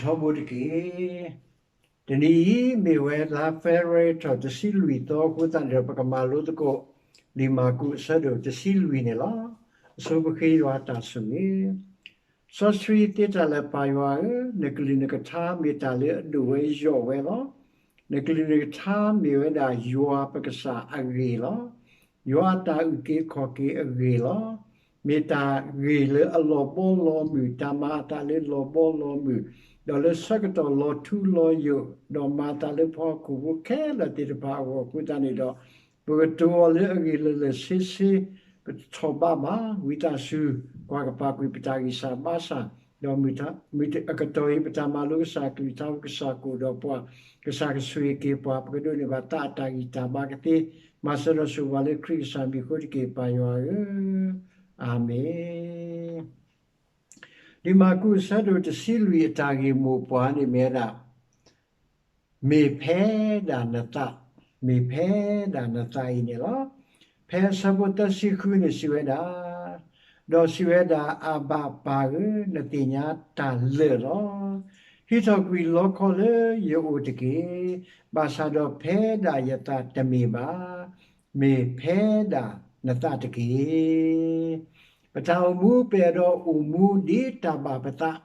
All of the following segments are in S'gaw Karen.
ထီဘိတက့ၢ်. တနံၤအံၤမ့ၢ်ဝဲလါ February ထီၣ်တဆံလွံၢ်သီအဃိသတးန့ၣ်ဒီး ပကမၤလိသကိး လံာ်မၢ်ကူးအဆၢဒိၣ်တဆံလွံၢ်န့ၣ်လီၤ. အဆိပဃ့ယွၤတၢ်ဆိၣ်ဂ့ၤ. စီဆှံသ့တၢ်လၢာ်ပၢ်ယွၤဧၢ, နကလုၢ်နကထါမ့ၢ်တၢ်လၢအဒိၣ်ဝဲယိာ်ဝဲလီၤ. နကလုၢ်နကထါမ့ၢ်ဝဲဒၣ်ယွၤပကစၢ်အဂ့ၢ်လီၤ. ယွၤအတၢ်အုၣ်က့ၤခီၣ်က့ၤအဂ့ၢ်လီၤ. မ့ၢ်တၢ်ဂ့ၢ်လၢအလီၤဘီလီၤမုၢ်, တၢ်မၤအသးလၢလီၤဘီလီၤမုၢ်, ဒီးလၢဆၢကတီၢ်လီၤထူလီၤယိာ်, ဒီးမၤအသးလၢပှၤဟီၣ်ခိၣ်ဖိခဲလၢာ်သ့ၣ်တဖၣ်အဂီၢ်အဃိသတးန့ၣ်ဒီး, ပကတိၤအီၤလၢအဂ့ၢ်လၢာ်လၢာ်ဆ့ဆ့, ပတထီၣ်ဘးဘၣ်. ဝံသးစူၤ ကွၢ်ကပၤကွံာ်ပတၢ်ဂံၢ်စၢ်ဘါစၢ်, ဒီးမုၢ်အကတီၢ်အံၤ ပတၢ်မၤလိကစၢ်အကလုၢ်ကထါ ကစၢ်ကအိၣ်ဒီးပှၤ, ကစၢ်ကဆိၣ်ဂ့ၤက့ၤပှၤ, ပကဒိးန့ၢ်ဘၣ်သးအတၢ်ဂံၢ်တၢ်ဘါကသ့, မၤစၢၤဒီးဆိၣ်ဂ့ၤပှၤလၢခရံာ်ကစၢ်မံၤအဃိတက့ၢ် ပၢ်ယွၤဧၢ, အၤမ့ၣ်. လံာ်မၢ်ကူးအဆၢဒိၣ်တဆံလွံၢ်အတၢ်ဂ့ၢ်မိၢ်ပှၢ်န့ၣ်မ့ၢ်ဝဲဒၣ် မ့ၢ်ဖဲဒၣ်နသး, မ့ၢ်ဖဲဒၣ်နသးအံၤန့ၣ်လီၤ. ဖဲအဆၢဖိသၢဆံဃုန့ၣ်စံးဝဲဒၣ်, ဒီးစံးဝဲဒၣ်, အၤဘၤပၢ်ဧၢ, နသ့ၣ်ညါတၢ်လၢာ်လီၤ. ဟံးထီၣ်ကွံာ်လီခီလၢယအိၣ်တက့ၢ်. ဘၣ်ဆၣ်ဒီးဖဲဒၣ်ယသးတမ့ၢ်ဘၣ်, မ့ၢ်ဖဲဒၣ်နသးတက့ၢ်. ပတၢ်အိၣ်မူပအဲၣ်ဒိးအိၣ်မူဒ်တၢ်ဘၣ်ပသး,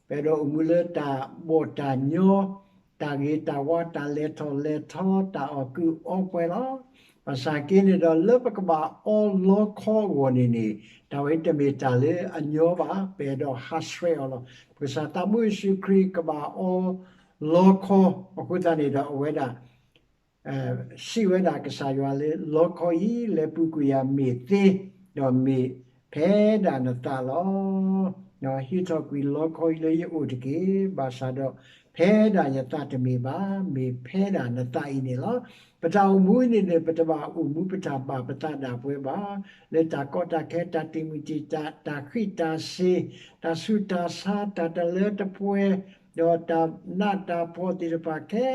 ပအဲၣ်ဒိးအိၣ်မူလၢတၢ်ဘီၣ်တၢ်ညီ, တၢ်ဂ့ၤတၢ်ဝါ, တၢ်လဲၤထီၣ်လဲၤထီ, တၢ်အီၣ်ကုးအီပှဲၤလီၤ. ဘၣ်ဆၣ်က့န့ၣ်ဒီး လၢပကဘၣ်အီလီခီအဂီၢ်န့ၣ်န့ၣ်, တၢ်ဝဲတမ့ၢ်တၢ်လၢအညီဘၣ်, ပအဲၣ်ဒိးဟးဆှဲးအီၤလီၤ. ပကစၢ်သးဘိယ့ၣ်ၡူးခရံာ်ကဘၣ်အီလီခီအဃိသတးန့ၣ်ဒီး အဝဲဒၣ် စံးဝဲဒၣ်ကစၢ်ယွၤလၢ လီခီအံၤလဲၤပူၤကွံာ်ယၤမ့ၢ်သ့, ဒီးမ့ၢ်ဖဲဒၣ်နသးလီၤ. ဟံးထီၣ်ကွံာ်လီခီအံၤလၢယအိၣ်တက့ၢ်. ဘၣ်ဆၣ်ဒီးဖဲဒၣ်ယသးတမ့ၢ်ဘၣ်, မ့ၢ်ဖဲဒၣ်နသးအံၤန့ၣ်လီၤ. ပတၢ်အိၣ်မူအံၤန့ၣ်န့ၣ် ပတဘၣ်အိၣ်မူပတၢ်ဘၣ်ပသးဒၣ်ပှဲၤဘၣ်, လၢတၢ်ကီတၢ်ခဲ တၢ်တံာ်မုၢ်တံာ်တာ်, တၢ်ဃံးတၢ်စ့ၤ, တၢ်ဆူးတၢ်ဆါ, တၢ်တလၢတပှဲၤ, ဒီးတၢ်နးတၢ်ဖှီၣ်သ့ၣ်တဖၣ်ခဲ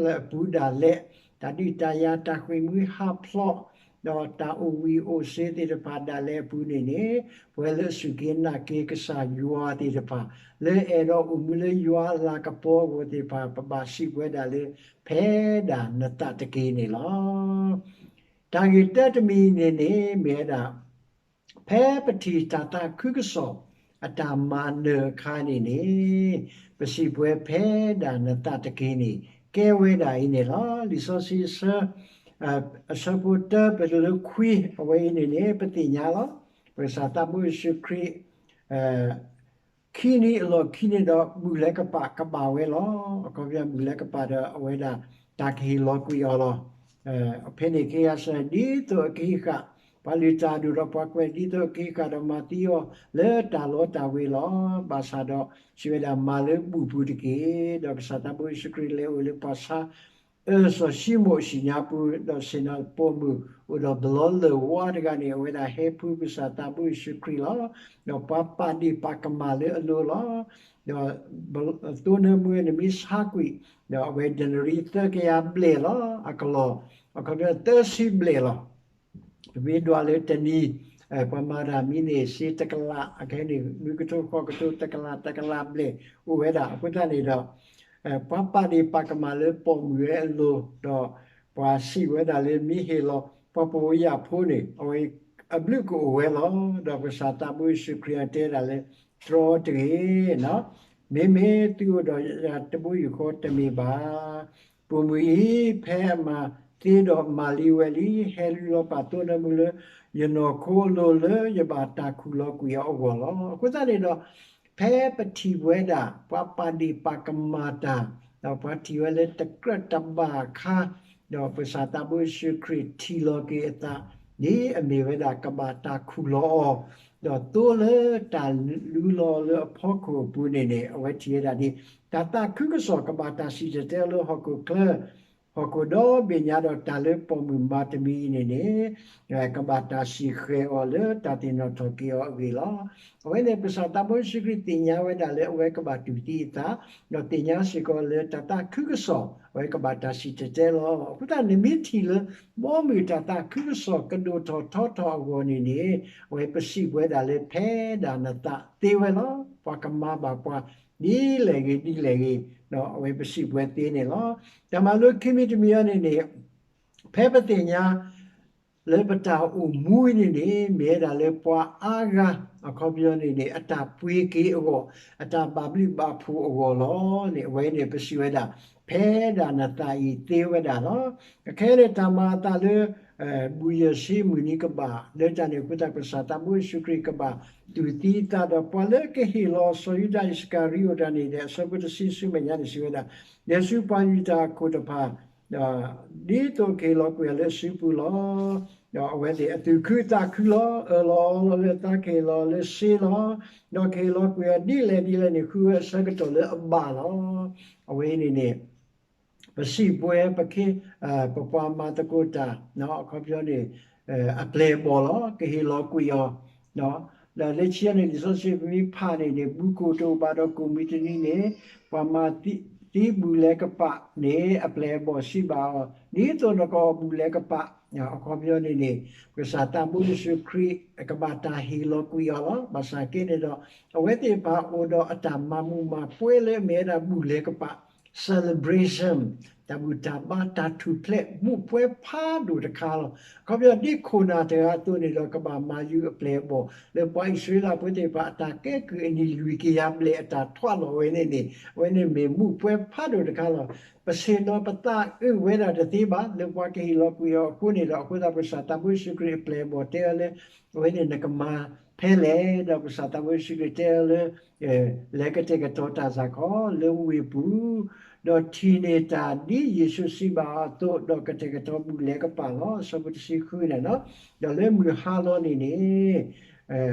လၢာ်အပူၤဒၣ်လဲာ်, တၢ်ဒုးတၢ်ယၤ, တၢ်ဃ့ၢ်မှံဟးဖျိး, ဒီးတၢ်အိၣ်ဝံၤအိၣ်စ့ၤသ့ၣ်တဖၣ်ဒၣ်လဲာ်အပူၤန့ၣ်န့ၣ်, ပဝဲလၢအစူၢ်က့ၤနာ်က့ၤကစၢ်ယွၤသ့ၣ်တဖၣ်, လၢအဲၣ်ဒိးအိၣ်မူလၢယွၤအလၤကပီၤအဂီၢ်သ့ၣ်တဖၣ်, ပဘၣ်စံးပဝဲဒၣ်လၢ ဖဲဒၣ်နသးတက့ၢ်န့ၣ်လီၤ. တၢ်ဂ့ၢ်တၢတမံၤန့ၣ်န့ၣ် မ့ၢ်ဝဲဒၣ် ဖဲပထံၣ်တၢ်သးခုကစီၣ်အတၢ်မၤနၢၤအခါန့ၣ်န့ၣ်, ပစံးပဝဲဖဲဒၣ်နသးတက့ၢ်န့ၣ် ကဲဝဲဒၣ်အံၤန့ၣ်လီၤ. လံာ်စီဆှံအဆၢ အဆၢဖိတၢပတုၤလၢခွံ အဝဲအံၤန့ၣ်န့ၣ် ပသ့ၣ်ညါလီၤ. ပကစၢ်သးဘိယ့ၣ်ၡူးခရံာ် ခံနံၤအလီၢ်ခံန့ၣ်ဒီး ဘူၣ်လဲၤကပာ်ကဘၣ်ဝဲလီၤ. အခီပညီဘူၣ်လဲၤကပာ်ဒီးအဝဲဒၣ် တၢ်ကဟ့ၣ်လီၤကွံာ်အီၤလီၤ. ဖဲန့ၣ်အခါစ့ၢ် ဒ်သိးအကဟံးဃာ် ပှၤလုၢ်တၢ်အဒိၣ်ဒီးပှၤကွဲး ဒ်သိးအကဟံးဃာ်ဒီးမၤသံအီၤလၢတၢ်လီတၢ်ဝ့ၤလီၤ. ဘၣ်ဆၣ်ဒီးစံးဝဲဒၣ် မၤလၢဘူၣ်ပူၤတက့ၢ်. ဒီးကစၢ်သးဘိယ့ၣ်ၡူးခရံာ်လဲၤအိၣ်လၢပှၤဆါ အၢစီၤၡံမိၣ်အစံၣ်ညါပူၤ, ဒီးဆ့ၣ်နီၤပိာ်မုၣ်အိၣ်ဒီးဘျီလၢၢ်ဝါတဂၤန့ၣ် အဝဲဒၣ်ဟဲဖှူကစၢ်သးဘိယ့ၣ်ၡူးခရံာ်လီၤ. ဒီးပှၤပာ်ဒ့ၣ်ပာ်ကမၣ်လၢအလိၤလီၤ. ဒီးသိနၢမူန့ၣ်မ့ၢ်ဆါကွံာ် ဒီးအဝဲဒၣ်နရံသၢကယၤဘျဲၣ်လီၤ. အကလီၢ် အခီပညီသၢဆံဘျဲၣ်လီၤ. ပမ့ၢ်ဒွးလၢတနံၤ ပှၤမၤတၢ်မံၤန့ၣ် စ့တကလး, အခဲန့ၣ် နွံကထိဃိးကထိ တကလး တကလးဘျဲၣ်အိၣ်ဝဲဒၣ်. အဃိသတးန့ၣ်ဒီး ပှၤပာ်ဒ့ၣ်ပာ်ကမၣ်လၢပိာ်မုၣ်ဝဲအလိၤ, ဒီးပှၤစံးဝဲဒၣ်လၢမ့ၢ်ဟ့ၣ်လီၤပှၤပိာ်ဝဲယၢ်ဖိန့ၣ် အဝဲအဘျုးကအိၣ်ဝဲလီၤ. ဒီးပကစၢ်သးဘိယ့ၣ်ၡူးခရံာ်အတဲဒၣ်လၢ တြီတဂ့ၤ, မ့မ့ၢ်သုအိၣ်ဒီးယၤတဘိယူၢ်ဃီတမ့ၢ်ဘၣ်. ပိာ်မုၣ်အံၤ ဖဲအမၤသ့ဒီးမၤလံဝဲလံ, ဟဲလူလီၤပာ်သိနၢမူလၢယနီၢ်ခိအလိၤလၢယဘၣ်တၢ်ခူၣ်လီၤကွံာ်အီၤအဂီၢ်လီၤ. အဃိသတးန့ၣ်ဒီး ဖဲပထံၣ်ဝဲဒၣ် ပှၤပာ်ဒ့ၣ်ပာ်ကမၣ်တၢ်, ဒီးပှၤထံၣ်ဝဲလၢတကြၢးတဘၣ်အခါ, ဒီးပကစၢ်သးဘိယ့ၣ်ၡူးခရံာ်ထံၣ်လီၤက့ၤအသး ဒ်အမ့ၢ်ဝဲဒၣ်ကဘၣ်တၢ်ခူၣ်လီၤအီၤ, ဒီးသိလၢတၢ်လူလီၤလၢအဖီခိၣ်အပူၤန့ၣ်န့ၣ် အဝဲထံၣ်ဝဲဒၣ်ဒ် တၢ်သးခုကစီၣ်ကဘၣ်တၢ်စံၣ်တဲၤတဲလၢဟီၣ်ခိၣ်ချၢ ဟီၣ်ခိၣ်ဒီဘ့ၣ်ညါဒီးတၢ်လၢပိာ်မုၣ်မၤတမံၤအံၤန့ၣ်န့ၣ် ကဘၣ်တၢ်စံၣ်ဃဲၤအီၤလၢတၢ်သ့ၣ်နီၣ်ထီၣ်က့ၤအီၤအဂ့ၢ်လီၤ. အဝဲန့ၣ် ပကစၢ်သးဘိယ့ၣ်ၡူးခရံာ်သ့ၣ်ညါဝဲဒၣ်လၢအဝဲကဘၣ်တူၢ်သံအသး, ဒီးသ့ၣ်ညါစ့ၢ်ကီးလၢတၢ်သးခုကစီၣ် အဝဲကဘၣ်တၢ်စံၣ်တဲၤတဲလီၤ. အဃိသတး နမ့ၢ်ထံၣ်လၢ ပိာ်မုၣ်တၢ်သးခုကစီၣ်ကဒိၣ်ထီၣ်ထီထီၣ်အဂီၢ်န့ၣ်န့ၣ် အဝဲပစံးပဝဲဒၣ်လၢဖဲဒၣ်နသးသ့ဝဲလီၤ. ပှၤကမၤဘၣ်ပှၤ ဒ်လဲၣ်ဂ့ၤဒ်လဲၣ်ဂ့ၤ, အဝဲပစံးပဝဲသ့န့ၣ်လီၤ. တၢ်မၤလိခံမံၤတမံၤအံၤန့ၣ်န့ၣ် ဖဲပသ့ၣ်ညါ လၢပတၢ်အိၣ်မူအံၤန့ၣ်န့ၣ် မ့ၢ်ဝဲဒၣ်လၢပှၤအါဂၤ အခီပညီန့ၣ်န့ၣ် အတၢ်ပှ့ၤက့ၤအဂီၢ် အတၢ်ဘၣ်ဘျုးဘၣ်ဖှိၣ်အဂီၢ်လီၤန့ၣ် အဝဲန့ၣ်ပစံးဝဲဒၣ် ဖဲဒၣ်နသးအံၤသ့ဝဲဒၣ်လီၤ. အခဲအံၤန့ၣ် တၢ်မၤအသးလၢ ဘူၣ်ယဲၢ်ဆံမုၢ်နံၤကဘၣ် လၢတၢ်န့ၣ်အဃိသတး ကစၢ်သးဘိယ့ၣ်ၡူးခရံာ်ကဘၣ်တူၢ်သံအသးဒီး ပှၤလၢကဟ့ၣ်လီၤစီၤယူဒၤအံၣ်စကၤရံၤအိၣ်တဂၤန့ၣ်ဒီး အဆၢဖိတဆံဆူမဲာ်ညါန့ၣ်စံးဝဲဒၣ်, ယဲၢ်ဆူပှၤယူဒၤအခိၣ်တဖၣ် ဒ်သိးကဟ့ၣ်လီၤကွံာ်အီၤလၢအစုပူၤလီၤ. ဒီးအဝဲသ့ၣ်အသူၣ်ခုသးခုလီၤ. အၢၣ်လီၤအီလီၤလၢသးကဟ့ၣ်လီၤလၢစ့လီၤ. ဒီးကဟ့ၣ်လီၤကွံာ်အီၤဒ်လဲၣ်ဒ်လဲၣ်န့ၣ် ဃုဝဲအဆၢကတီၢ်လၢအဘၣ်လီၤ. အဝဲအံၤန့ၣ်န့ၣ် ပစံးပဝဲ ပခ့ ပပှၤမၤသကိးတၢ် အခီပညီန့ၣ် အပျဲၢ်အဘီၣ်လီၤ. ကဟ့ၣ်လီၤကွံာ်အီၤ ဒီးလၢခံန့ၣ် လံာ်စီဆှံပမ့ၢ်ဖးန့ၣ်န့ၣ် ဘူၣ်ကိၣ်တအိၣ်ဘၣ်ဒီးကိၣ်မံၤတနံၤန့ၣ် ပှၤမၤသံဘူၣ်လဲၤကပာ်န့ၣ် အပျဲၢ်အဘီၣ်စံးဘၣ်အီၤ ဒ်သိးနကအီၣ်ဘူၣ်လဲၤကပာ် အခီပညီန့ၣ်န့ၣ် ကစၢ်သးဘိယ့ၣ်ၡူးခရံာ် ကဘၣ်တၢ်ဟ့ၣ်လီၤကွံာ်အီၤလီၤ. ဘၣ်ဆၣ်က့န့ၣ်ဒီး အဝဲသ့ၣ်တဖၣ်အိၣ်ဒီးအတၢ်မၤမူးမၤပွဲလၢအမ့ၢ်ဝဲဒၣ်ဘူၣ်လဲၤကပာ် celebration တၢ်ဘူၣ်တၢ်ဘါ တၢ်ထူၣ်ဖျဲးမူးပွဲဖးဒိၣ်တခါလီၤ. အခီပညီဒ်ခိၣ်နၢ်တဂၤအသိးန့ၣ်ဒီး ကဘၣ်မၤယုၤအပျဲၢ်အဘီၣ် လၢပှၤအံၣ်စရ့လးဖိသ့ၣ်တဖၣ်အတၢ်ကဲကုၢ်အနံၣ်လွံၢ်ကယၤဘျဲၣ်အတၢ်ထွးလီၤဝဲန့ၣ်န့ၣ် အဝဲန့ၣ်မ့ၢ်မူးပွဲဖးဒိၣ်တခါလီၤ. ပဆ့ၣ်နီၤပသးအုးဝဲဒၣ်တသ့ဘၣ် လၢပှၤကဟ့ၣ်လီၤကွံာ်အီၤအဃိန့ၣ်ဒီး အဃိသတး ကစၢ်သးဘိယ့ၣ်ၡူးခရံာ်အပျဲၢ်အဘီၣ်တဲအီၤလၢ အဝဲန့ၣ်နကမၤဖဲလဲၣ် ဒီးကစၢ်သးဘိယ့ၣ်ၡူးခရံာ်တဲအီၤလၢ လဲၤကတဲာ်ကတီၤတၢ်စၢ်ခီလၢဝ့ၢ်ပူၤ ဒီးထံၣ်န့ၢ်တၢ်ဒ်ယ့ၣ်ၡူးစံးဘၣ်အီၤအသိး ဒီးကတဲာ်ကတီၤဘူၣ်လဲၤကပာ်လီၤ. အဆၢဖိတဆံဃုန့ၣ်လီၤ. ဒီးလၢမုၢ်ဟါလီၤန့ၣ်န့ၣ်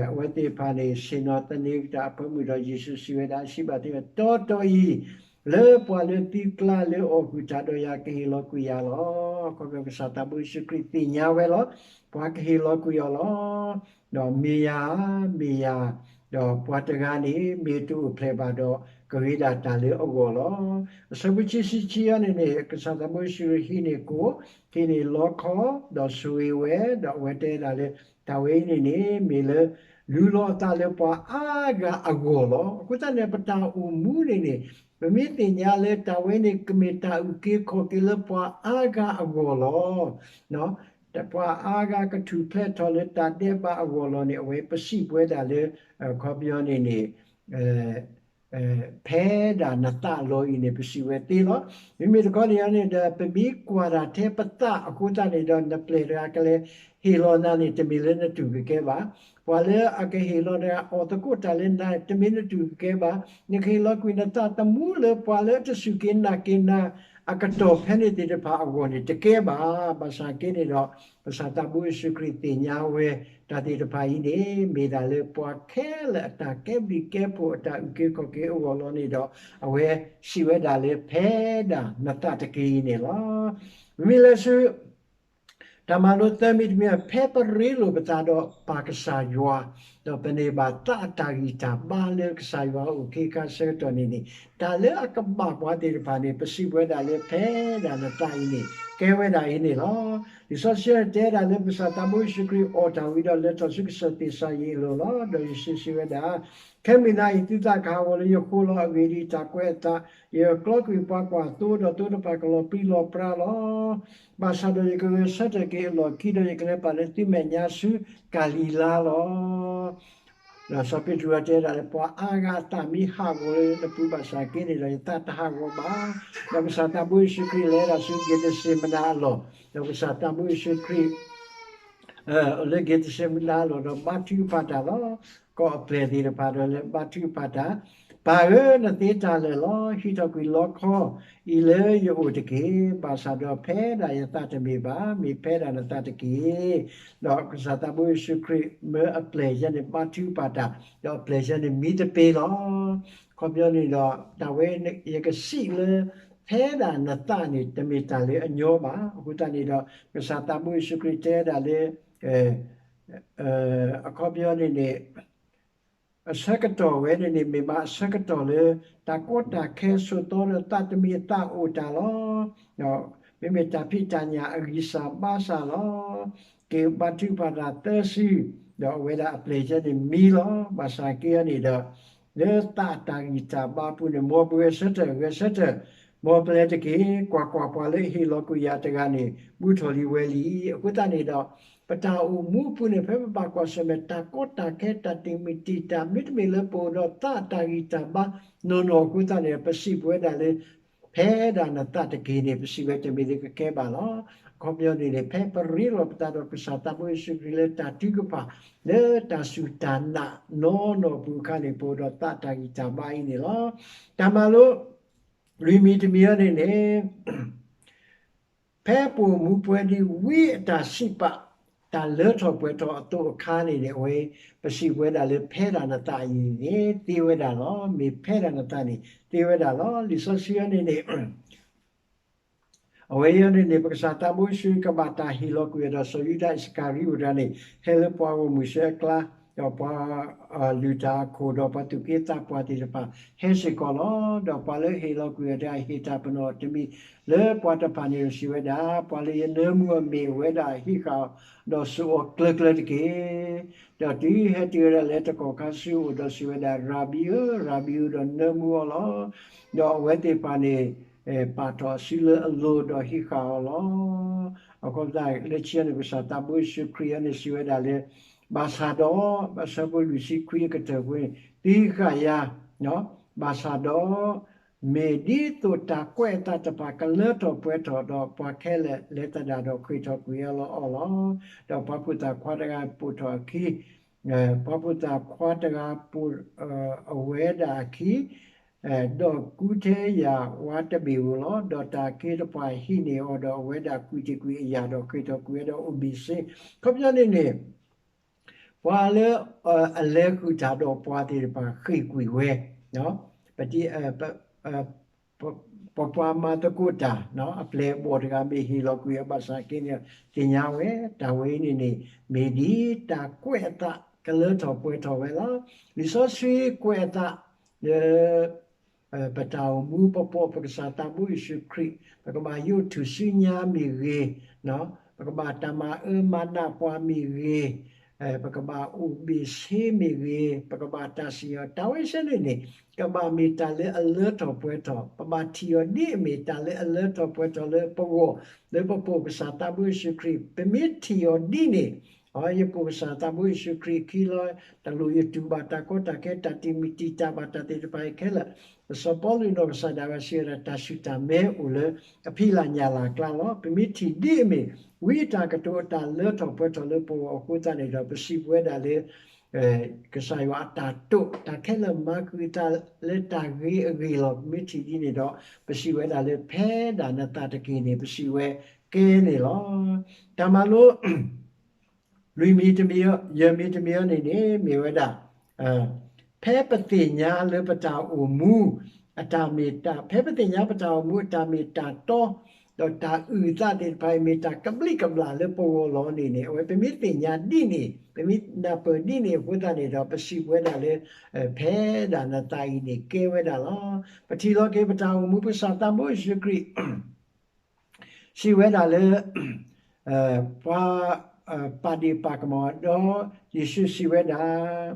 အဝဲသ့ၣ်တဖၣ်န့ၣ် ဆ့ၣ်နီၤသန့ၤကတၢၢ်အဖၢမုၢ်ဒီး ယ့ၣ်ၡူးစံးဝဲဒၣ် စံးဘၣ်သ့ၣ်ဝဲ တီတီအံၤ လၢပှၤလၢသုကျါလၢအီၣ်ဟုၣ်တၢ်ဒီးယၤကဟ့ၣ်လီၤကွံာ်ယၤလီၤ. အခီပညီကစၢ်သးဘိယ့ၣ်ၡူးခရံာ်သ့ၣ်ညါဝဲလီၤ. ပှၤကဟ့ၣ်လီၤကွံာ်အီၤလီၤ. ဒီးမ့ၢ်ယၤ, မ့ၢ်ယၤ, ဒီးပှၤတဂၤန့ၣ် မ့ၢ်တအိၣ်ဖျဲၣ်ဘၣ်ဒီး ကဂ့ၤဒၣ်တၢ်လၢအဂီၢ်လီၤ. အဆၢဖိခံဆံခံအံၤန့ၣ်န့ၣ် ကစၢ်သးဘိယ့ၣ်ၡူးခရံာ်ဟံးန့ၢ်ကိၣ်, ဟံးန့ၢ်လီခီ, ဒီးဆိၣ်ဂ့ၤဝဲ, ဒီးအဝဲတဲဒၣ်လၢ တၢ်ဝဲအံၤန့ၣ်န့ၣ် မ့ၢ်လၢ လူလီၤအသးလၢပှၤအါဂၤအဂီၢ်လီၤ. အဃိသတးန့ၣ် ပတၢ်အိၣ်မူန့ၣ်န့ၣ် ပမ့ၢ်သ့ၣ်ညါလၢတၢ်ဝဲန့ၣ် ကမ့ၢ်တၢ်အုၣ်က့ၤခီၣ်က့ၤလၢပှၤအါဂၤအဂီၢ်လီၤ. ပှၤအါဂၤကထူၣ်ဖျဲးထီၣ်လၢတၢ်ဒဲးဘးအဂီၢ်လီၤန့ၣ် အဝဲပစံးပဝဲဒၣ်လၢ အခီပညီန့ၣ်န့ၣ် ဖဲဒၣ်နသးလီၤအံၤန့ၣ် ပစံးဝဲသ့လီၤ. မ့မ့ၢ်တခီန့ၣ်န့ၣ်ဒီး ပမ့ၢ်ကွၢ်တၢ်ထဲပသးအဃိသတးန့ၣ်ဒီး နပျဲၢ်တဂၤကလဲၤဟ့ၣ်လီၤနၤန့ၣ် တမ့ၢ်လၢနတူၢ်ကကဲဘၣ်. ပှၤလၢအကဟ့ၣ်လီၤတဂၤ အီၣ်သကိးတၢ်လၢနၤ တမ့ၢ်နတူၢ်ကကဲဘၣ်. နကဟ့ၣ်လီၤကွံာ်နသးသမူလၢပှၤလၢအတစူၢ်က့ၤနာ်က့ၤနၤ အကတီၢ်ဖဲန့ၣ်သ့ၣ်တဖၣ်အဂီၢ်န့ၣ် တကဲဘၣ်. ဘၣ်ဆၣ်က့န့ၣ်ဒီး ကစၢ်သးဘိယ့ၣ်ၡူးခရံာ်သ့ၣ်ညါဝဲ တၢ်သ့ၣ်တဖၣ်အံၤန့ၣ် မ့ၢ်ဒၣ်လၢပှၤခဲလၢာ်အတၢ်ကဲဘျုးကဲဖှိၣ် အတၢ်အုၣ်က့ၤခီၣ်က့ၤအဂီၢ်လီၤန့ၣ်ဒီး အဝဲစံးဝဲဒၣ်လၢ ဖဲဒၣ်နသးတက့ၢ်အံၤန့ၣ်လီၤ. မ့မ့ၢ်လဲၤဆူ တၢ်မၤလိသၢမံၤတမံၤ ဖဲပရ့လိာ်ပသးဒီးပၢ်ကစၢ်ယွၤ ဒီးပန့ၢ်ဘၣ်သးအတၢ်ဂံၢ်တၢ်ဘါလၢကစၢ်ယွၤအအိၣ်ခ့ခါဆၢကတီၢ်န့ၣ်န့ၣ် တၢ်လၢအကဘၣ်ပှၤသ့ၣ်တဖၣ်န့ၣ် ပစံးပဝဲဒၣ်လၢ ဖဲဒၣ်နသးအံၤန့ၣ် ကဲဝဲဒၣ်အံၤန့ၣ်လီၤ. လံာ်စီဆှံတဲဒၣ်လၢ ကစၢ်သးဘိယ့ၣ်ၡူးခရံာ်အီၣ်တၢ်ဝံၤဒီးလဲၤထီၣ်ဆူကစၢၢ်သ့းစၤယံးအလိၤလီၤ. ဒီးယ့ၣ်ၡူးစံးဝဲဒၣ် ခဲမုၢ်နၤအံၤ သုသးကဟးဂီၤလၢယဃိလီၤ. အဂ့ၢ်ဒ်အံၤ, တၢ်ကွဲးအသး, ယကကျီကွံာ်ပှၤကွၢ်သိ, ဒီးသိတဖၣ်ကလီၤပြံလီၤပြါလီၤ. ဘၣ်ဆၣ်ဒီးယကဂဲၤဆၢထၢၣ်က့ၤအလီၢ်ခံ, ဒီးယကလဲၤပာ်လၢသုမဲာ်ညါဆူကၤလံၤလါလီၤ. ဒီးစီၤပ့းတရူးတဲဒၣ်လၢ ပှၤအါဂၤအသးမ့ၢ်ဟးဂီၤလၢနပူၤဘၣ်ဆၣ်က့န့ၣ်ဒီး ယသးတဟးဂီၤဘၣ်. ဒီးကစၢ်သးဘိယ့ၣ်ၡူးခရံာ်လဲၤဒၣ်ဆူက့းသစ့မနၤအလီၢ်, ဒီးကစၢ်သးဘိယ့ၣ်ၡူးခရံာ် လၢက့းသစ့မနၤအလီၢ်ဒီးဘါထုကဖၣ်တၢ်လီၤ. ကီၢ်အပျဲၢ်သ့ၣ်တဖၣ်ဒီးလဲၤဘါထုကဖၣ်တၢ်, ပၢ်ဧၢ, နသ့တၢ်လၢာ်လီၤ. ဟံးထီၣ်ကွံာ်လီခီအံၤလၢယအိၣ်တက့ၢ်. ဘၣ်ဆၣ်ဒီးဖဲဒၣ်ယသးတမ့ၢ်ဘၣ်, မ့ၢ်ဖဲဒၣ်နသးတက့ၢ်. ဒီးကစၢ်သးဘိယ့ၣ်ၡူးခရံာ်မၢအပျဲၢ်ယဲန့ၣ်ဘါထုကဖၣ်တၢ်, ဒီးအပျဲၢ်ယဲန့ၣ်မံသပ့ၤလီၤ. အခီပညီန့ၣ်ဒီး တၢ်ဝဲယကစံးလၢ ဖဲဒၣ်နသးန့ၣ် တမ့ၢ်တၢ်လၢအညီဘၣ်. အဃိသတးန့ၣ်ဒီး ကစၢ်သးဘိယ့ၣ်ၡူးခရံာ်တဲဒၣ်လၢ အခီပညီန့ၣ်န့ၣ် အဆၢကတီၢ်ဝဲန့ၣ်န့ၣ် မ့ၢ်ဘၣ်အဆၢကတီၢ်လၢ တၢ်ကီတၢ်ခဲဆိးသီဒီးသးတမံၤအသးအိၣ်တၢ်လီၤ. မ့မ့ၢ်တၢ်ဖံးတၢ်ညၣ်အဂံၢ်စၢ်ဘါစၢ်လီၤ. က့ၤဘါထုကဖၣ်တၢ်သၢစု, ဒီးအဝဲဒၣ်အပျဲၢ်ယဲန့ၣ်မံလီၤ. ဘၣ်ဆၣ်က့အံၤန့ၣ်ဒီး လၢသးအတၢ်ဂံၢ်တၢ်ဘါအပူၤန့ၣ် မ်ပဂဲၤဆၢထၢၣ်, ဂဲၤဆၢထၢၣ်, မ်ပလဲၤတက့ၢ်. ကွၢ်ကွၢ်, ပှၤလၢအဟ့ၣ်လီၤကွံာ်ယၤတဂၤန့ၣ် ဘူးထီၣ်လံဝဲလံ. အဃိသတးန့ၣ်ဒီး ပတၢ်အိၣ်မူအပူၤန့ၣ် ဖဲပဘၣ်ကွၢ်ဆၢၣ်မဲာ်တၢ်ကီတၢ်ခဲ တၢ်တံာ်မုၢ်တံာ်တာ် မ့တမ့ၢ်လၢပအိၣ်ဒီးသးအတၢ်ဂံၢ်တၢ်ဘါနီၢ်နီၢ်အဃိသတးန့ၣ်ဒီး ပစံးပဝဲဒၣ်လၢ ဖဲဒၣ်နသးတက့ၢ်န့ၣ် ပစံးဝဲတမ့ၢ်လၢကကဲဘၣ်လီၤ. အခီပညီန့ၣ်န့ၣ် ဖဲပရ့လိာ်ပသးဒီးကစၢ်သးဘိယ့ၣ်ၡူးခရံာ်လၢတၢ်ထုကဖၣ် လၢတၢ်စူၢ်တၢ်နာ်နီၢ်နီၢ်အပူၤအခါန့ၣ် ပအိၣ်ဒီးသးအတၢ်ဂံၢ်တၢ်ဘါအံၤန့ၣ်လီၤ. တၢ်မၤလိ လွံၢ်မံၤတမံၤအံၤန့ၣ်န့ၣ် ဖဲပအိၣ်မူပှဲၤဒံးဝံအတၢ်စံးပာ် တၢ်လၢထီၣ်ပှဲၤထီၣ်အသိးအခါန့ၣ်န့ၣ် အဝဲ ပစံးပဝဲဒၣ်လၢဖဲဒၣ်နသးအံၤန့ၣ် သ့ဝဲဒၣ်လီၤ. မ့ၢ်ဖဲဒၣ်နသးန့ၣ် သ့ဝဲဒၣ်လီၤ. လံာ်စီဆှံအံၤန့ၣ်န့ၣ် အဝဲအံၤန့ၣ်န့ၣ် ပကစၢ်သးဘိယ့ၣ်ၡူးကဘၣ်တၢ်ဟ့ၣ်လီၤကွံာ်အီၤဒီး စီၤယူဒၤအံၣ်စကၤရံၤအိၣ်တဂၤန့ၣ် ဟဲလၢပှၤဂီၢ်မုၢ်ဆၢအကျါ ဒီးပှၤ လုၢ်တၢ်အခိၣ် ဒီးပှၤသူၣ်က့သးပှၢ်သ့ၣ်တဖၣ် ဟဲစ့ၢ်ကီးလီၤ. ဒီးပှၤလၢအဟ့ၣ်လီၤကွံာ်အီၤတဂၤ ဟ့ၣ်တၢ်ပနီၣ်တမံၤလၢပှၤတဖၣ်န့ၣ်ဒီးစံးဝဲဒၣ်, ပှၤလၢယနၢမူအီၤမ့ၢ်အဝဲဒၣ်ဟံးဃာ်အီၤ ဒီးစိာ်အီၤကျၢၤကျၢၤတက့ၢ်. ဒီးတုၤဟဲတုၤဝဲဒၣ်လၢတကီၢ်ခါဆူအအိၣ်ဒီးစံးဝဲဒၣ်, ရၤဘံဧၢ, ရၤဘံဧၢ, ဒီးနၢမူအီၤလီၤ. ဒီးအဝဲသ့ၣ်တဖၣ်န့ၣ် ပာ်ထီၣ်အစုလၢအလိၤဒီးဟံးဃာ်အီၤလီၤ. အဃိသတးလၢခံန့ၣ် ကစၢ်သးဘိယ့ၣ်ၡူးခရံာ်အံၤန့ၣ်စံးဝဲဒၣ်လၢ ဘၣ်ဆၣ်ဒီး အဆၢဖိလွံၢ်ဆံခွံအကတၢၢ်ပူၤန့ၣ် သုဟံးဃာ်ယၤ, ဘၣ်ဆၣ်ဒီး မ့ၢ်ဒ်သိးတၢ်ကွဲးအသးတဖၣ်ကလၢထီၣ်ပှဲၤထီၣ်ဒီး ပှၤခဲလၢာ်လဲၤသဒၣ်ဒီးဃ့ၢ်ထီၣ်ကွံာ်အီၤလီၤအီၤလီၤ. ဒီးပှၤဖိသၣ်ခွါတဂၤပိာ်ထီၣ်အခံ ပှၤဖိသၣ်ခွါတဂၤပိာ်အဝဲဒၣ်အခံ ဒီးကူထဲယၤဝါတဘ့ၣ်ဧိၤလီၤ. ဒီးတၢ်အခ့တပှၤဟံးန့ၢ်အီၤဒီး အဝဲဒၣ်ကွံာ်တ့ၢ်ကွံာ်အယၢ်ဒီးဃ့ၢ်ထီၣ်ကွံာ်ဝဲဒီးအိၣ်ဘ့ၣ်ဆ့. အခီပညီန့ၣ်န့ၣ် ပှၤလၢအလဲၤဃုာ်တၢ်ဒီးပှၤသ့ၣ်တဖၣ် ဃ့ၢ်ကွံာ်ဝဲ, ပ ပပှၤမၤသကိးတၢ် အပျဲၢ်အဘီၣ်တဂၤမ့ၢ်ဟ့ၣ်လီၤကွံာ်အီၤဘၣ်ဆၣ်က့န့ၣ် သ့ၣ်ညါဝဲတၢ်ဝဲအံၤန့ၣ်န့ၣ် မ့ၢ်ဒ်တၢ်ကွဲးအသးကလၢထီၣ်ပှဲၤထီၣ်ဝဲလီၤ. လံာ်စီဆှံကွဲးအသးလၢ ပတၢ်အိၣ်မူပပီၢ်ပကစၢ်သးဘိယ့ၣ်ၡူးခရံာ် ပကဘၣ်ယိးထူၣ်စုညါမ့ၢ်ဂ့ၤ, ပကဘၣ်တၢ်မၤအၢမၤနးပှၤမ့ၢ်ဂ့ၤ, ပကဘၣ်အိၣ်ဘ့ၣ်ဆ့မ့ၢ်ဂ့ၤ, ပကဘၣ်တၢ်စံၣ်ညီၣ် တၢ်ဝဲဆဲန့ၣ်န့ၣ် ကဘၣ်မ့ၢ်တၢ်လၢအလၢထီၣ်ပှဲၤထီၣ်, ပဘၣ်ထံၣ်အီၤဒ်အမ့ၢ်တၢ်လၢအလၢထီၣ်ပှဲၤထီၣ်လၢပဂီၢ်, လၢပပီၢ်ကစၢ်သးဘိယ့ၣ်ၡူးခရံာ်, ပမ့ၢ်ထံၣ်အီၤဒ်န့ၣ် ယပီၢ်ကစၢ်သးဘိယ့ၣ်ၡူးခရံာ်ခံလီၤ, တလိၣ်ယတူၢ်ဘၣ်တၢ်ကီတၢ်ခဲ တၢ်တံာ်မုၢ်တံာ်တာ်ဘၣ်တၢ်သ့ၣ်တဖၣ်အံၤခဲလၢာ်, စီၤပီလူးနီၢ်ကစၢ်ဒၣ်ဝဲစံးဝဲဒၣ်တၢ်ဆူၣ်တၢ်မဲအိၣ်လၢအဖံလၢ်ညၣ်လၢ်အကျါလီၤ. ပမ့ၢ်ထံၣ်ဒ်အမ့ၢ် ဝံအတၢ်ကတိၤအတၢ်လၢထီၣ်ပှဲၤထီၣ်လၢပဂီၢ်အဃိသတးန့ၣ်ဒီး ပစံးပဝဲဒၣ်လၢ ကစၢ်ယွၤအတၢ်တိာ် တၢ်ခဲလၢာ်မၤဃုာ်သးလၢတၢ်ဂ့ၤအဂ့ၢ်လီၤ. ပမ့ၢ်ထံၣ်ဒ်န့ၣ်ဒီး ပစံးဝဲဒၣ်လၢဖဲဒၣ်နသးတက့ၢ်န့ၣ် ပစံးဝဲကဲန့ၣ်လီၤ. တၢ်မၤလိ လွံၢ်မံၤတမံၤ, ယဲၢ်မံၤတမံၤအံၤန့ၣ်န့ၣ် မ့ၢ်ဝဲဒၣ် ဖဲပသ့ၣ်ညါလၢပတၢ်အိၣ်မူ အတၢ်မ့ၢ်တၢ်, ဖဲပသ့ၣ်ညါပတၢ်အိၣ်မူအတၢ်မ့ၢ်တၢ်တီ ဒီးတၢ်အုၣ်အသးသ့ၣ်တဖၣ်အံၤ မ့ၢ်တၢ်ကဘျံးကဘျၣ်လၢပဂီၢ်လီၤန့ၣ်န့ၣ် အဝဲပမ့ၢ်သ့ၣ်ညါဒ်န့ၣ် ပမ့ၢ်နၢ်ပၢၢ်ဒ်န့ၣ်အဃိသတးန့ၣ်ဒီး ပစံးပဝဲဒၣ်လၢ ဖဲဒၣ်နသးအံၤန့ၣ်ကဲဝဲဒၣ်လီၤ. ပထံၣ်လီၤက့ၤပတၢ်အိၣ်မူ ပကစၢ်သးဘိယ့ၣ်ၡူးခရံာ် စံးဝဲဒၣ်လၢ ပှၤ ပာ်ဒ့ၣ်ပာ်ကမၣ်အီၤ ဒီးယ့ၣ်ၡူးစံးဝဲဒၣ်,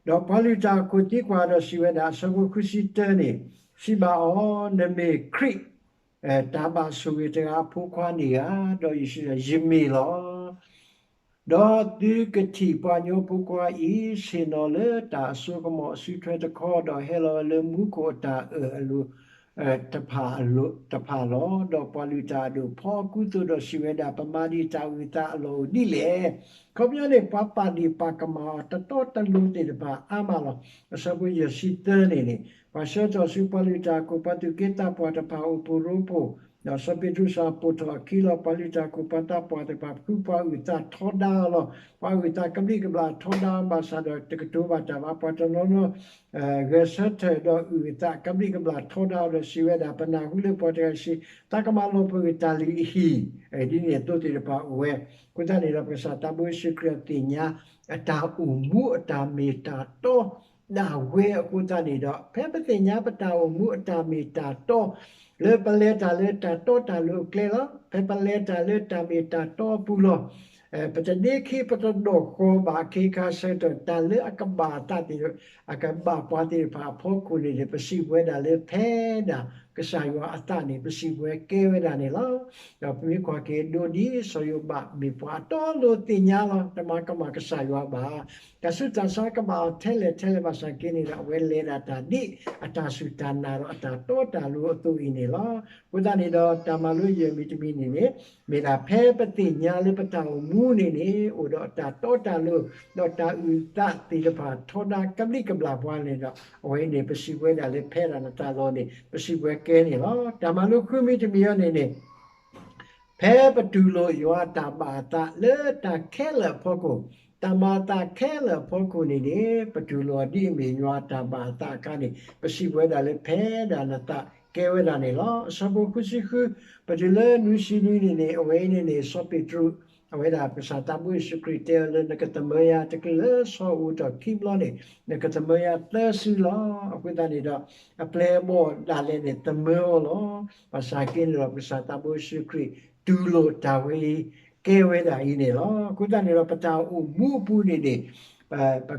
ဒီးပှၤလုၢ်တၢ်အခိၣ်သံကွၢ်ဒီးစံးဝဲဒၣ်, အဆၢဖိဃုဆံတၢန့ၣ်, စံးဘၣ်အီၤ, နမ့ၢ်ခရံာ် တၢ်ဘၣ်ဆိၣ်ဂ့ၤတဂၤအဖိခွါန့ၣ်ဧါ. ဒီးယ့ၣ်ၡူးစံး, ယမ့ၢ်လီၤ. ဒီးသုကထံၣ်ပှၤကညီဖိခွါအံၤ ဆ့ၣ်နီၤလၢတၢ်အစိကမီၤအစုထွဲတခီ, ဒီးဟဲလီၤဝဲလၢမူခိၣ်အတၢ်အၢၣ်အလိၤ တဖၣ်လီၤ. ဒီးပှၤလုၢ်တၢ်အဒိၣ်ဖီအကူသိးဒီးစံးဝဲဒၣ်, ပမၤဒံးတၢ်အုၣ်သးအလီၢ်အိၣ်ဒ်လဲၣ်. အခီပညီန့ၣ် ပှၤပာ်ဒ့ၣ်ပာ်ကမၣ်အီၤတတီတလိၤသ့ၣ်တဖၣ်အါမးလီၤ. အဆၢဖိယဲၢ်ဆံသၢန့ၣ်န့ၣ်, ပှၤဆှၢထီၣ်ဆူပှၤလုၢ်တၢ်အခိၣ် ပှၤသူၣ်က့သးပှၢ်တဖၣ် အိၣ်ဖှိၣ်ရိဖှိၣ် ဒီးစီၤပ့းတရူးစ့ၢ်ပိာ်ထီၣ်အခံလီၤ. ပှၤလုၢ်တၢ်အခိၣ် ပှၤသးပှၢ်သ့ၣ်တဖၣ် ဃုပှၤအုၣ်သးထီဒါအီၤလီၤ. ပှၤအုၣ်သးကဘျံးကဘျၣ်ထီဒါအီၤဘၣ်ဆၣ်ဒီး တကတိၤဘၣ်တၢ်ဘၣ်. ပှၤတနီၤနီၤ ဂဲၤဆၢထၢၣ်ဒီးအုၣ်အသးကဘျံးကဘျၣ်ထီဒါအီၤဒီးစံးဝဲဒၣ်, ပနၢ်ဟူလၢပှၤတဂၤစံး, သးကမၤလီၤပှီၢ်ကွံာ်တၢ်လုၢ်အဟံၣ်, ဒ်န့ၣ်အသိးသ့ၣ်တဖၣ်အိၣ်ဝဲ. အဃိသတးန့ၣ်ဒီး ပကစၢ်သးဘိယ့ၣ်ၡူးခရံာ်အသ့ၣ်ညါ အတၢ်အိၣ်မူအတၢ်မ့ၢ်တၢ်တီ ဒၣ်ဝဲအဃိသတးန့ၣ်ဒီး ဖဲပသ့ၣ်ညါပတၢ်အိၣ်မူအတၢ်မ့ၢ်တၢ်တီ လၢပလဲၤတၢ်လၢတၢ်တီတၢ်လိၤအကျဲလီၤ. ဖဲပလဲၤတၢ်လၢတၢ်မ့ၢ်တၢ်တီအပူၤလီၤ. ပတဒ့ခံပတဒိၣ်ဃီဘၣ်အခ့အခါဆၢကတီၢ် တၢ်လၢအကဘၣ်အသးသ့ၣ် အကဘၣ်ပှၤသ့ၣ်တဖၣ်အဖီခိၣ်န့ၣ်န့ၣ် ပစံးပဝဲဒၣ်လၢဖဲဒၣ်ကစၢ်ယွၤအသးန့ၣ် ပစံးပဝဲကဲဝဲဒၣ်န့ၣ်လီၤ. ဒီးပမ့ၢ်ကွၢ်က့ၤဒိဒ်စီၤယိၤဘး မ့ၢ်ပှၤအတီအလိၤသ့ၣ်ညါလီၤ. တမၤကမၣ်ကစၢ်ယွၤဘၣ်. တၢ်ဆူးတၢ်ဆါကဘၣ်အီၤထဲလဲၣ်ထဲလဲၣ်ဘၣ်ဆၣ်က့န့ၣ်ဒီး အဝဲလဲၤဒၣ်တၢ်ဒ်အတၢ်စူၢ်တၢ်နာ်ဒီးအတၢ်တီတၢ်လိၤအသိးအံၤန့ၣ်လီၤ. အဃိသတးန့ၣ်ဒီး တၢ်မၤလိယဲၢ်မံၤတမံၤန့ၣ်န့ၣ် မ့ၢ်ဒၣ်ဖဲပသ့ၣ်ညါလၢပတၢ်အိၣ်မူန့ၣ်န့ၣ် အိၣ်ဒီးတၢ်တီတၢ်လိၤ ဒီးတၢ်အုၣ်သးသ့ၣ်တဖၣ် ထီဒါကဘျံးကဘျၣ်ပှၤန့ၣ်ဒီး အဝဲအံၤန့ၣ် ပစံးပဝဲဒၣ်လၢဖဲဒၣ်နသးလီၤန့ၣ် ပစံးပဝဲကဲန့ၣ်လီၤ. တၢ်မၤလိဃုမံၤတမံၤအံၤန့ၣ်န့ၣ် ဖဲပတူၢ်လိာ်ယွၤအတၢ်ဘၣ်အသးလၢတၢ်ခဲလၢာ်အဖီခိၣ်, တၢ်မၤအသးခဲလၢာ်အဖီခိၣ်န့ၣ်န့ၣ် ပတူၢ်လိာ်အီၤဒ်အမ့ၢ်ယွၤအတၢ်ဘၣ်အသးအခါန့ၣ် ပစံးပဝဲဒၣ်လၢဖဲဒၣ်နသးကဲဝဲဒၣ်န့ၣ်လီၤ. အဆၢဖိဃုဆံဃု ပတုၤလၢနွံဆံနွံန့ၣ်န့ၣ် အဝဲအံၤန့ၣ်န့ၣ် စီၤပ့းတရူး အဝဲဒၣ်ကစၢ်သးဘိယ့ၣ်ၡူးခရံာ်တဲအီၤလၢ နကသမၢယၤတချုးလၢဆီအိၣ်ထီၣ်ခံဘျီန့ၣ် နကသမၢယၤသၢစုလီၤ. အဃိသတးန့ၣ်ဒီး အပျဲၢ်အဘီၣ်ဒၣ်လဲာ်န့ၣ် သမၢအီၤလီၤ. ဘၣ်ဆၣ်က့န့ၣ်ဒီး ပကစၢ်သးဘိယ့ၣ်ၡူးခရံာ် တူၢ်လိာ်တၢ်ဝဲအံၤ ကဲဝဲဒၣ်အံၤန့ၣ်လီၤ. အဃိသတးန့ၣ်ဒီး ပတၢ်အိၣ်မူအပူၤန့ၣ်န့ၣ် ပ ပ ဒ်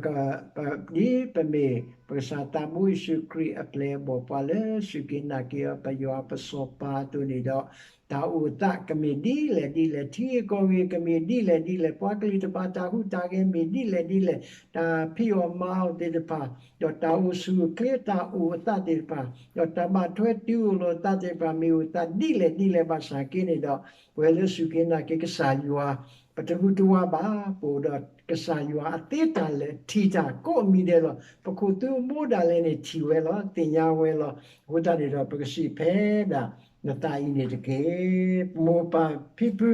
ပမ့ၢ်ပကစၢ်သးဘိယ့ၣ်ၡူးခရံာ်အပျဲၢ်အဘီၣ် ပှၤလၢစူၢ်က့ၤနာ်က့ၤအီၤ ပယွၤပစီၤပၤအသိးန့ၣ်ဒီး တၢ်အိၣ်သးကမ့ၢ်ဒ်လဲၣ်ဒ်လဲၣ်, ထံဂ့ၢ်ကီၢ်ဂ့ၢ်ကမ့ၢ်ဒ်လဲၣ်ဒ်လဲၣ်, ပှၤကလုာ်တဖၣ်တၢ်ဟူးတၢ်ဂဲၤမ့ၢ်ဒ်လဲၣ်ဒ်လဲၣ်, တၢ်ဖံးအီၣ်မၤအီၣ်သ့ၣ်တဖၣ်, ဒီးတၢ်အိၣ်ဆူၣ်အိၣ်ချ့တၢ်အိၣ်အသးသ့ၣ်တဖၣ်, ဒီးတၢ်ဘၣ်ထွဲတုၤအိၣ်လိာ်အသးသ့ၣ်တဖၣ် မ့ၢ်အိၣ်သးဒ်လဲၣ်ဒ်လဲၣ်ဘၣ်ဆၣ်က့န့ၣ်ဒီး ပဝဲလၢစူၢ်က့ၤနာ်က့ၤကစၢ်ယွၤ ပတဟူးတဝးဘၣ်, ပအိၣ်ဒီးကစၢ်ယွၤအသ့တၢ်လၢာ်ထံၣ်တၢ်ကိးမံၤဒဲးလီၤ. ပခိၣ်သူအမိၢ်ဒၣ်လဲာ်န့ၣ်ထံၣ်ဝဲလီၤ, သ့ၣ်ညါဝဲလီၤ. အဃိသတးန့ၣ်ဒီး ပကစံးဖဲဒၣ်နသးအံၤန့ၣ်တက့ၢ်. မိၢ်ပၢ်ဖံဖု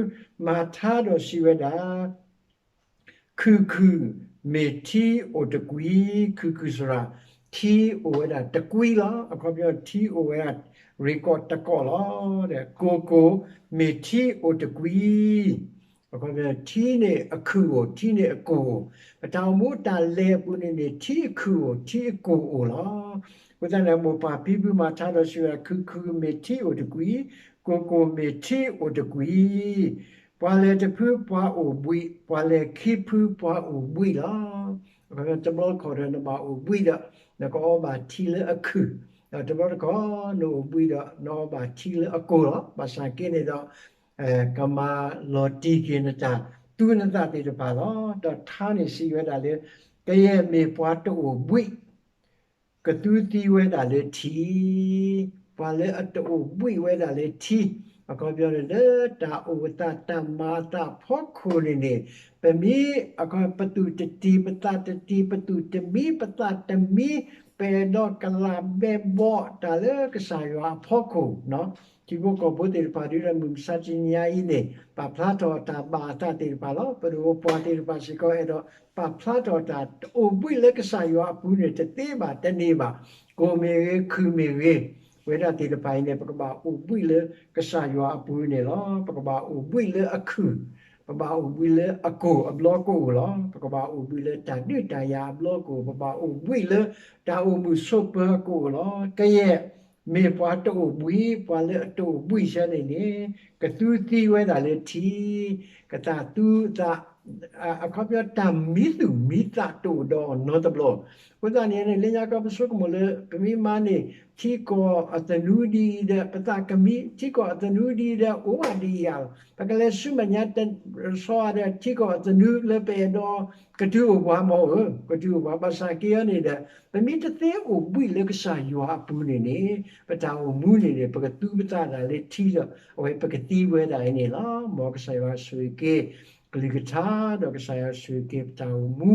မၤထါဒီးစံးဝဲဒၣ် ခုၣ်ခုၣ်မ့ၢ်ထံအိၣ်တကွံ, ခုၣ်ခုၣ်စရၣ်, ထံအိၣ်ဝဲဒၣ်တကွံလီၤ. အခီပညီထံအိၣ်ဝဲဒၣ် ရ့ၣ်ကီၢ်တကီၢ်လီၤ. ကိၢ်ကိၢ်မ့ၢ်ထံအိၣ်တကွံ, အခီပညီထံန့ၣ်အခုၣ်အိၣ်, ထံန့ၣ်အကိၢ်အိၣ်. ပတၢ်အိၣ်မူတၢ်လဲၤအပူၤန့ၣ်န့ၣ် ထံအခုၣ်အိၣ်, ထံအကိၢ်အိၣ်လီၤ. အဃိသတးန့ၣ် မိၢ်ပၢ်ဖံဖုမၤထါဒီးစံးဝဲဒၣ် ခုၣ်ခုၣ်မ့ၢ်ထံအိၣ်တကွံ, ကိၢ်ကိၢ်မ့ၢ်ထံအိၣ်တကွံ. ပှၤလဲၤတဖုပှၤအိၣ်ဘှံး, ပှၤလဲၤခံဖုပှၤအိၣ်ဘှံးလီၤ. တဘျီတခီၣ်ဒီးနဘၣ်အိၣ်ဘှံးဒီး နကအီဘၣ်ထံလၢအခုၣ်, ဒီးတဘျီတခီၣ် နအိၣ်ဘှံးဒီး နအီဘၣ်ထံလၢအကိၢ်လီၤ. ဘၣ်ဆၣ်က့န့ၣ်ဒီး ကမၤလီၤတံၢ်က့ၤနတၢ်သူနသးသ့ၣ်တဖၣ်လီၤ. ဒီးထါန့ၣ်စံးဝဲဒၣ်လၢ ကယဲၢ်မ့ၢ်ပှၤတအိၣ်ဘှံး ကသူသံဝဲဒၣ်လၢထံ, ပှၤလၢအတအိၣ်ဘှံးဝဲဒၣ်လၢထံ, အခီပညီန့ၣ် လၢတၢ်အိၣ်အသးတၢ်မၤအသးအဖီခိၣ်န့ၣ်န့ၣ် ပမ့ၢ် အခီ ပသူၣ်တတံၤပသးတတံၤ ပသူၣ်တမံပသးတမံ ပအဲၣ်ဒိးကလးဘဲဘီးတၢ်လၢကစၢ်ယွၤအဖီခိၣ် ထံဖိကီၢ်ဖိသ့ၣ်တဖၣ် ဒ်ဒီးမုၢ်မဆါတနံၤညါအံၤန့ၣ် ပာ်ဖျါထီၣ်တၢ်ဘၣ်အသးသ့ၣ်တဖၣ်လီၤ. ပဒိၣ်ပပှၢ်သ့ၣ်တဖၣ်စ့ၢ်ကီး အဲၣ်ဒိးပာ်ဖျါထီၣ်တၢ် တအိၣ်ဘှံးလၢကစၢ်ယွၤအပူၤန့ၣ် တသ့ဘၣ်တန့ၢ်ဘၣ်. ကိၢ်မ့ၢ်ဂ့ၤ ခုၣ်မ့ၢ်ဂ့ၤ ဝဲဒၣ်သ့ၣ်တဖၣ်အံၤန့ၣ် ပကဘၣ်အိၣ်ဘှံးလၢကစၢ်ယွၤအပူၤန့ၣ်လီၤ. ပကဘၣ်အိၣ်ဘှံးလၢအခုၣ်, ပဘၣ်အိၣ်ဘှံးလၢအကိၢ်အဘျီကအိၣ်လီၤ. ပကဘၣ်အိၣ်ဘှံးလၢတၢ်ဒုးတၢ်ယၤအဘျီကအိၣ်, ပဘၣ်အိၣ်ဘှံးလၢတၢ်အိၣ်မုာ်ဆိးပၢၤအကအိၣ်လီၤ. ကယဲၢ်မ့ၢ်ပှၤတအိၣ်ဘှံး, ပှၤလၢအတအိၣ်ဘှံးဆၢန့ၣ်န့ၣ် ကသူသံဝဲဒၣ်လၢထံ, ကသးသူသး အခီပညီ တၢ်မံသူၣ်မံသးတအိၣ်ဒီးအီၤနီတဘျီ. အဃိသတးန့ၣ်န့ၣ် လၢညါကီပဆိကမိၣ်လၢ ပမ့ၢ်မၤန့ၢ် ထံကီၢ်အသနူဒ်အံၤဒီး ပသးကမံ ထံကီၢ်အသနူဒ်အံၤဒီး အိၣ်ဘၣ်ဒ်အံၤဧါ. ပကလဲၤဆူမဲာ်ညါတဆီဒီး ထံကီၢ်အသနူလၢပအဲၣ်ဒိး ကတုၤအိၣ်ပှၤမ့ၢ်ဧၢ, ကတုၤအိၣ်ပှၤ ဘၣ်ဆၣ်က့အီၤန့ၣ်ဒီး ပမ့ၢ်တသ့အိၣ်ဘှံးလၢကစၢ်ယွၤအပူၤန့ၣ်န့ၣ် ပတၢ်အိၣ်မူန့ၣ်န့ၣ် ပကသူပသးဒၣ်လၢထံဒီး အဝဲပကသံဝဲဒၣ်အံၤန့ၣ်လီၤ. မ်ကစၢ်ယွၤဆိၣ်ဂ့ၤက့ၤ ကလုၢ်ကထါ ဒီးကစၢ်ယွၤဆိၣ်ဂ့ၤက့ၤပတၢ်အိၣ်မူ,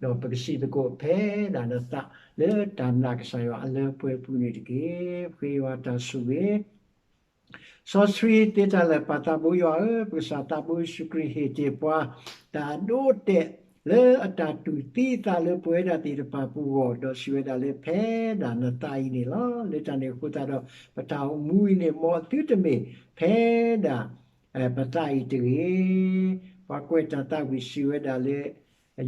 ဒီးပကစံးသကိးဖဲဒၣ်နသး လၢတၢ်နာ်ကစၢ်ယွၤအလၢပှဲၤပူၤန့ၣ်တက့ၢ်. ပဃ့ယွၤတၢ်ဆိၣ်ဂ့ၤ စီဆှံသ့တၢ်လၢာ် ပၢ်သးဘိယွၤဧၢ, ပကစၢ်သးဘိယ့ၣ်ၡူးခရံာ်ဟ့ၣ်တ့ၢ်ပှၤ တၢ်အဒိအတဲာ် လၢအတၢ်တူၢ်သံအသးလၢပဝဲဒၣ်သ့ၣ်တဖၣ်ပဂီၢ်, ဒီးစံးဝဲဒၣ်လၢဖဲဒၣ်နသးအံၤန့ၣ်လီၤ. လၢတၢ်န့ၣ်အဃိသတးဒီး ပတၢ်အိၣ်မူအံၤန့ၣ် မ်အသုတမ့ၢ်ဖဲဒၣ် ပသးအံၤတဂ့ၤ. ပှၤကွဲးတၢ်သးဝံၣ်စံးဝဲဒၣ်လၢ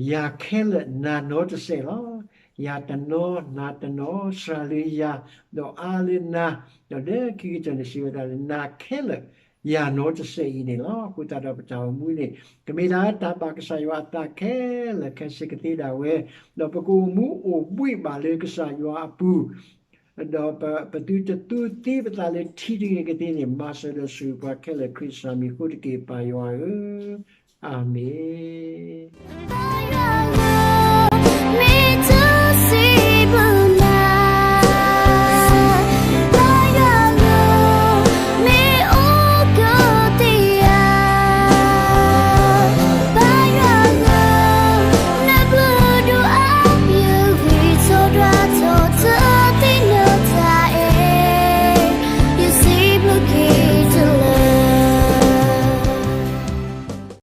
ယၤခဲလၢာ်နၤနီတစဲးလီၤ. ယၤတနီၤ နၤတနီၤ, စှၤလၢယၤ ဒီးအါလၢနၤ, ဒီးလၢခံကတၢၢ်န့ၣ် စံးဝဲဒၣ်လၢ နၤခဲလၢာ် ယၤနီတစဲးအံၤန့ၣ်လီၤ. အဃိသတးဒီးပတၢ်အိၣ်မူန့ၣ် ကမ့ၢ်ဒၣ်တၢ်ဘၣ်ကစၢ်ယွၤအသးခဲလၢာ်ခဲဆ့ကသ့ဒၣ်ဝဲ, ဒီးပကအိၣ်မူအိၣ်ဘှံးဘၣ်လၢကစၢ်ယွၤအပူၤ, ဒီးပသုတသူသ့ပသးလၢထံတဂ့ၤကသ့န့ၣ် မၤစၢၤဒီးဆိၣ်ဂ့ၤပှၤခဲလၢာ်ခရံာ်စၢ်မံၤဃိတက့ၢ် ပၢ်ယွၤဧၢ, အၤမ့ၣ်.